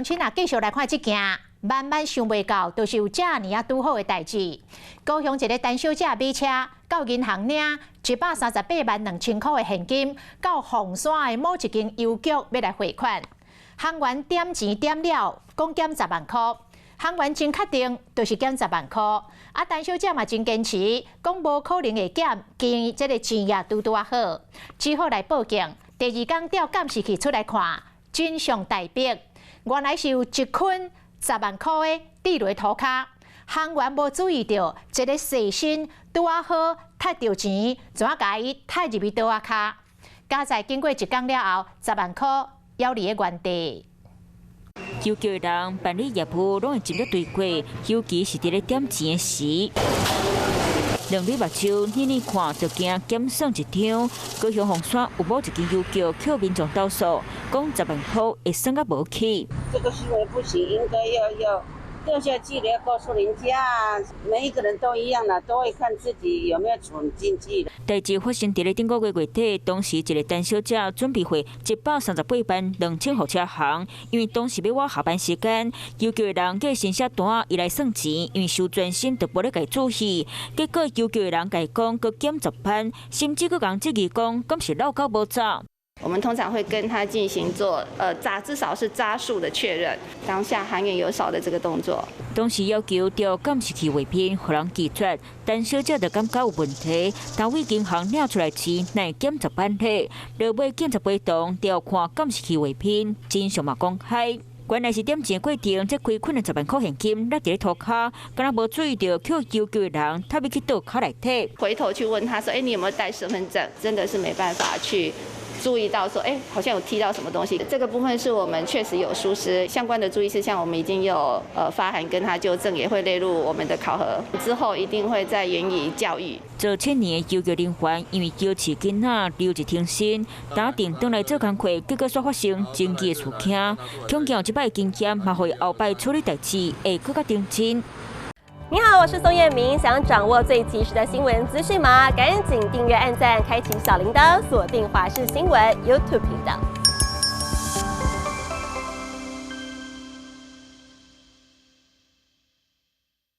請啊，繼續來看這件，萬萬想袂到，就是有遮爾仔拄好的代誌。高雄一个陳小姐買車到銀行領138萬2千箍的現金，到鳳山的某一間郵局欲來匯款。行員點錢點了，講減十萬箍。行員真確定，就是減十萬箍。啊，陳小姐嘛真堅持，講無可能會減，見這个錢也拄拄仔好，只好來報警。第二工調監視器出來看，真相大白。原來是有一捆十萬箍的跌落塗跤，行員無注意著，一个細心拄仔好趁著錢，怎仔共伊趁入去桌仔跤？佳哉經過一工了後，十萬箍猶佇咧原地。郵局的人辦理業務攏會斟酌對過，尤其是佇咧點錢的時，兩對目睭睨睨看，就驚減算一張。高雄鳳山有某一間郵局予民眾投訴，講十萬箍會算甲無去。這個行為不行，應該要掉下去了，要告訴人家，每一個人都一樣啦，都會看自己有沒有存進去。代誌發生佇咧頂個月月底，當時一个陳小姐準備匯138萬2千予車行，因為當時欲倚下班時間，郵局的人計先寫單，伊來算錢，因為傷專心，就無咧共伊注意。結果郵局的人共伊講，閣減十萬，甚至閣共質疑講，敢是落繳無走。我們通常會跟他進行做，紮至少是紮數的確認，當下行員有掃的這個動作。當時要求調監視器畫面，予人拒絕，陳小姐就感覺有問題，單位銀行領出來錢，哪會減十萬咧？落尾警察陪同調看監視器畫面，真相嘛公開。原來是點錢過程，這規捆的十萬箍現金落佇咧塗跤，敢若無注意著，予郵局的人踏入去桌跤內底。回頭去問他說：“欸，你有沒有帶身份證？”真的是沒辦法去注意到說，欸，好像有踢到什麼東西。這個部分是我們確實有疏失，相關的注意事項我們已經有發函跟他糾正，也會列入我們的考核，之後一定會再嚴以教育。做七年的郵局人員，因為嬌飼囡仔留職停薪，打定轉來做工課，結果煞發生爭議事件。恐驚有這擺經驗，嘛予伊後擺處理代誌會閣較認真。你好，我是宋燕明，想掌握最及時的新聞資訊嗎？趕緊訂閱、按讚、開啟小鈴鐺，鎖定華視新聞 YouTube 頻道。